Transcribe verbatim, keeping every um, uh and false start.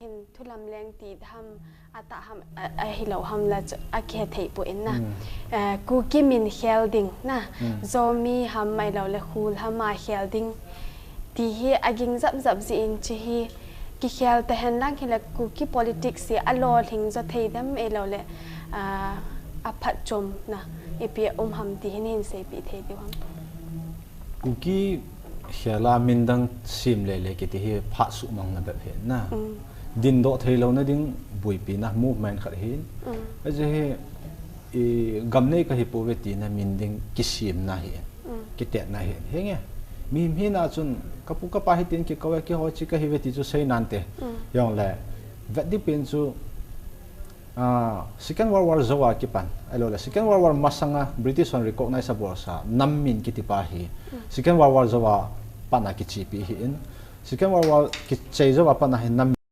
Thulam leng ti ham, atah ham, a, ahilou ham la chu, akihe thei poi na. Hmm. Eh, Kuki min khel ding na. Hmm. Zomi ham ahilou le Khul ham a khel ding. Ti hi aging jap jap jeh in chu hi kikhel ta hen lang hile Kuki politics hi alolhing jo thei dem ahilou le, ah, aphatchomna ipi um ham ti hi nahin seipeh thei diu ham. Kuki khel a min dang sem lele kiti hi phat suhmang na bep hi na. Mm. Dindoh thei louna ding boipi na movement khat hi. Mm. Ajeh hi, i, gam nei kahi pouve tina min ding kisemna hi. Mm. Kitetna hi. Henge. Mihem hina chun kapu kapa hitin kikou e, keiho hiche kahiuve ti chu sei nante. Mm. Jongle, vet ding pen chu, ah, Second World War jou a kipan, ahilou le Second World War masanga British hon recognize abolsa nam min kiti pa hi. Mm. Second World War jou a pat a kichepi hi in. Second World War kichai jou a pat a hi nam